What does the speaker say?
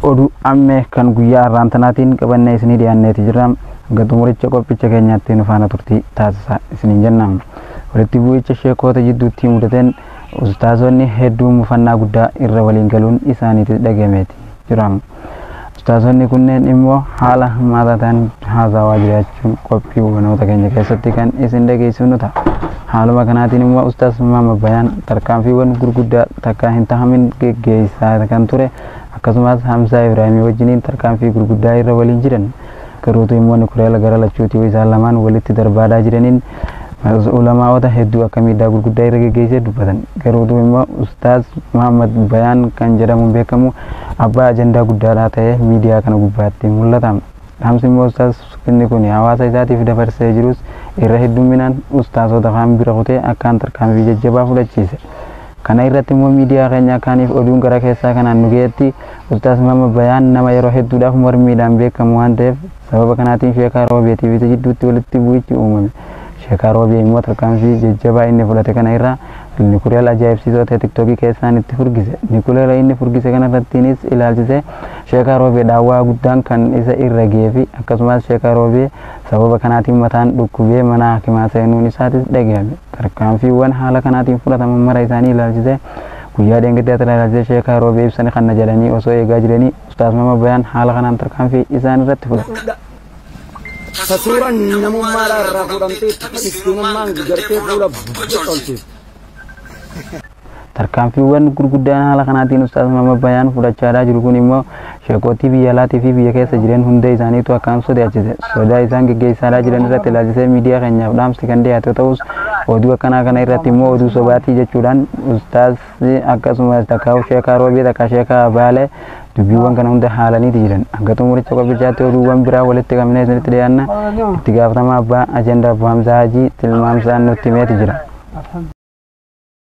Oduu ammee kan guyyaa har'aan tanaatiin qabannee isinii dhiyaanneeti jirra. Hanga xumuricha qophicha keenyaatti nu faana turtii taasisaa isiniin jenna. Walitti bu'icha sheekota jidduutti mudateen ustaazonni hedduun mufannaa guddaa irra waliin galuun isaaniitti dhagameeti jira. Ustaazonni kunneen immoo haala hammaataa haasawaa jiraachuun qophii hubanoota keenya keessatti kan isin dhageessifnu ta'a. Haaluma kanaatiin immoo Ustaaz Maama Bayaan tarkaanfiiwwan gurguddaa takka hin tahamin geggeessaa kan ture, akkasumas Hamzaa Ibraahimii wajjiniin tarkaanfii gurguddaa irra waliin jiran. Garuutu immoo Nikureela gara lachuutii isaan lamaan walitti darbaadaa jiraniin ulamaa'ota hedduu akka miidhaa gurguddaa irra geggeessee dubbatan. Garuutu immoo Ustaaz Muhammad Bayaan kan jedhamuun beekamu abbaa ajandaa guddaadhaa ta'ee miidiyaa kana gubbaatti mul'ata. Dhaamsi immoo Ustaaz inni kun hawaasa isaatiif dabarsee jirus irra heddumminaan ustaazota afaan bira kutee akkaan tarkaanfii jajjabaa fudhachiise. Kana irratti immoo miidiyaa keenya kaaniif oduun gara keessaa kanaan nu ga'etti Ustaaz Muhammad Bayaan nama yeroo hedduudhaaf mormiidhaan beekamu waan ta'eef, sababa kanaatiin Sheekaa Roobeetii fi isa jidduutti walitti bu'ichi uumame. Sheekaa Roobee immoo tarkaanfii jajjabaa inni fudhate kana irraa Nikureel ajaa'ibsiisoo ta'e tiktookii keessaan itti furgise. Nikureel inni furgise kana irrattiinis ilaalchise Sheekaa Roobee daawwaa guddaan kan isa irra ga'ee fi akkasumas Sheekaa Roobee sababa kanaatiin mataan dhukkubee mana hakimaa seenuun isaatis dhagahame. Tarkaanfiiwwan haala kanaatiin fudhataman mara isaanii ilaalchise guyyaa dheengaddaa ilaalchise Sheekaa Roobee ibsanii kana jedhanii osoo eegaa jiranii Ustaaz Mama Bayaan haala kanaan tarkaanfii isaan irratti fudhate. Suuraan namummaadhaa irraa fuudhamtee miskiinummaan gartee fuula tolchiif. Tarkaanfiiwwan gurguddaan haala kanaatiin Ustaaz Mama Bayaan fudhachaadhaa jiru kun immoo sheekootii biyya alaatii fi biyya keessa jiran hunda isaaniitu akkaan sodaachise. Sodaa isaan geggeessaadhaa jiran irratti ilaalchisee miidiyaa keenyaaf dhaamsi kan dhiyaate ta'us, oduu akkanaa kana irratti immoo oduu sobaatii jechuudhaan Ustaaz akkasumas takkaa Sheekaa Roobee takkaa Sheekaa Baalee dubbiiwwan kana hunda haalaniiti jiran. Hanga xumuricha qophichaatti oduuwwan biraa walitti qabnee isinitti dhiyaanna. Itti gaafatamaa abbaa ajandaa Abbaa Hamzaa Hajii tilmaamsaan nutti himeeti jira.